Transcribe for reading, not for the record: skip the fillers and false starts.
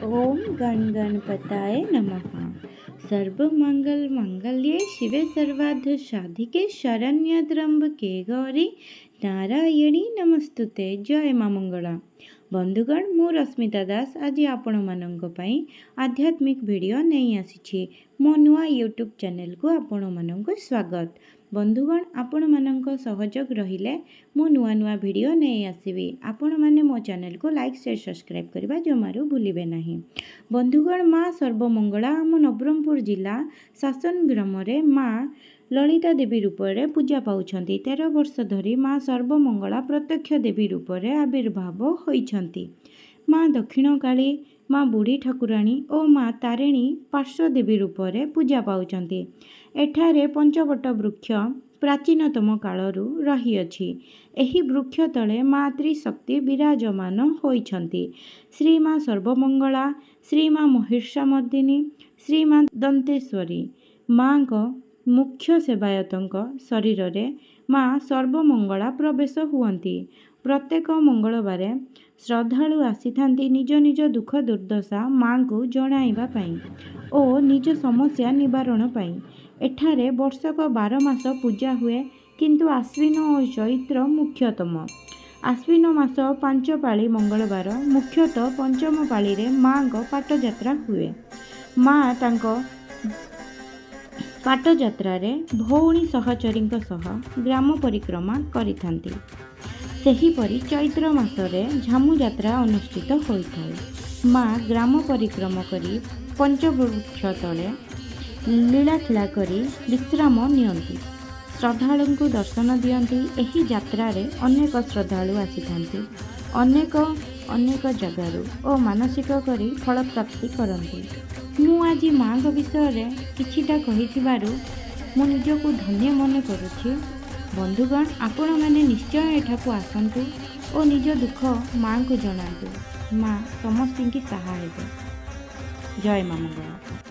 ଓମ୍ ଗଣ ଗଣପତାୟ ନମଃ। ସର୍ବମଙ୍ଗଳ ମାଙ୍ଗଲ୍ୟେ ଶିବେ ସର୍ବାର୍ଥ ସାଧିକେ ଶରଣ୍ୟେ ତ୍ର୍ୟମ୍ବକେ ଗୌରୀ ନାରାୟଣୀ ନମସ୍ତୁତେ। ଜୟ ମା ମଙ୍ଗଳା। ବନ୍ଧୁଗଣ, ମୁଁ ରଶ୍ମିତା ଦାସ ଆଜି ଆପଣମାନଙ୍କ ପାଇଁ ଆଧ୍ୟାତ୍ମିକ ଭିଡ଼ିଓ ନେଇ ଆସିଛି। ମୋ ନୂଆ ୟୁଟ୍ୟୁବ୍ ଚ୍ୟାନେଲକୁ ଆପଣମାନଙ୍କୁ ସ୍ୱାଗତ। ବନ୍ଧୁଗଣ, ଆପଣମାନଙ୍କ ସହଯୋଗ ରହିଲେ ମୁଁ ନୂଆ ନୂଆ ଭିଡ଼ିଓ ନେଇ ଆସିବି। ଆପଣମାନେ ମୋ ଚ୍ୟାନେଲକୁ ଲାଇକ୍, ସେୟାର, ସବସ୍କ୍ରାଇବ୍ କରିବା ଜମାରୁ ଭୁଲିବେ ନାହିଁ। ବନ୍ଧୁଗଣ, ମା ସର୍ବମଙ୍ଗଳା ଆମ ନବରଙ୍ଗପୁର ଜିଲ୍ଲା ଶାସନ ଗ୍ରାମରେ ମା ଲଳିତା ଦେବୀ ରୂପରେ ପୂଜା ପାଉଛନ୍ତି। 13 ବର୍ଷ ଧରି ମା ସର୍ବମଙ୍ଗଳା ପ୍ରତ୍ୟକ୍ଷ ଦେବୀ ରୂପରେ ଆବିର୍ଭାବ ହୋଇଛନ୍ତି। ମା ଦକ୍ଷିଣକାଳୀ, ମା ବୁଢ଼ୀ ଠାକୁରାଣୀ ଓ ମା ତାରିଣୀ ପାର୍ଶ୍ୱ ଦେବୀ ରୂପରେ ପୂଜା ପାଉଛନ୍ତି। ଏଠାରେ ପଞ୍ଚବଟ ବୃକ୍ଷ ପ୍ରାଚୀନତମ କାଳରୁ ରହିଅଛି। ଏହି ବୃକ୍ଷ ତଳେ ମା ତ୍ରିଶକ୍ତି ବିରାଜମାନ ହୋଇଛନ୍ତି: ଶ୍ରୀ ମା ସର୍ବମଙ୍ଗଳା, ଶ୍ରୀ ମା ମହିଷାମର୍ଦ୍ଦିନୀ, ଶ୍ରୀ ମା ଦନ୍ତେଶ୍ୱରୀ। ମାଙ୍କ ମୁଖ୍ୟ ସେବାୟତଙ୍କ ଶରୀରରେ ମା ସର୍ବମଙ୍ଗଳା ପ୍ରବେଶ ହୁଅନ୍ତି। ପ୍ରତ୍ୟେକ ମଙ୍ଗଳବାର ଶ୍ରଦ୍ଧାଳୁ ଆସିଥାନ୍ତି ନିଜ ନିଜ ଦୁଃଖ ଦୁର୍ଦ୍ଦଶା ମାଙ୍କୁ ଜଣାଇବା ପାଇଁ ଓ ନିଜ ସମସ୍ୟା ନିବାରଣ ପାଇଁ। ଏଠାରେ ବର୍ଷକ 12 ମାସ ପୂଜା ହୁଏ, କିନ୍ତୁ ଆଶ୍ୱିନ ଓ ଚୈତ୍ର ମୁଖ୍ୟତମ। ଆଶ୍ୱିନ ମାସ ପାଞ୍ଚ ପାଳି ମଙ୍ଗଳବାର, ମୁଖ୍ୟତଃ ପଞ୍ଚମ ପାଳିରେ ମାଙ୍କ ପାଟଯାତ୍ରା ହୁଏ। ମା ତାଙ୍କ ପାଟଯାତ୍ରାରେ ଭଉଣୀ ସହଚରୀଙ୍କ ସହ ଗ୍ରାମ ପରିକ୍ରମା କରିଥାନ୍ତି। ସେହିପରି ଚୈତ୍ର ମାସରେ ଝାମୁ ଯାତ୍ରା ଅନୁଷ୍ଠିତ ହୋଇଥାଏ। ମା ଗ୍ରାମ ପରିକ୍ରମା କରି ପଞ୍ଚବୃକ୍ଷ ତଳେ ଲୀଳାଖେଳା କରି ବିଶ୍ରାମ ନିଅନ୍ତି, ଶ୍ରଦ୍ଧାଳୁଙ୍କୁ ଦର୍ଶନ ଦିଅନ୍ତି। ଏହି ଯାତ୍ରାରେ ଅନେକ ଶ୍ରଦ୍ଧାଳୁ ଆସିଥାନ୍ତି ଅନେକ ଅନେକ ଜାଗାରୁ ଓ ମାନସିକ କରି ଫଳପ୍ରାପ୍ତି କରନ୍ତି। ମୁଁ ଆଜି ମାଙ୍କ ବିଷୟରେ କିଛିଟା କହିଥିବାରୁ ମୁଁ ନିଜକୁ ଧନ୍ୟ ମନେ କରୁଛି। ବନ୍ଧୁଗଣ, ଆପଣମାନେ ନିଶ୍ଚୟ ଏଠାକୁ ଆସନ୍ତୁ ଓ ନିଜ ଦୁଃଖ ମାଙ୍କୁ ଜଣାନ୍ତୁ। ମା ସମସ୍ତିଙ୍କି ସାହା ହେବେ। ଜୟ ମା ମଙ୍ଗଳା।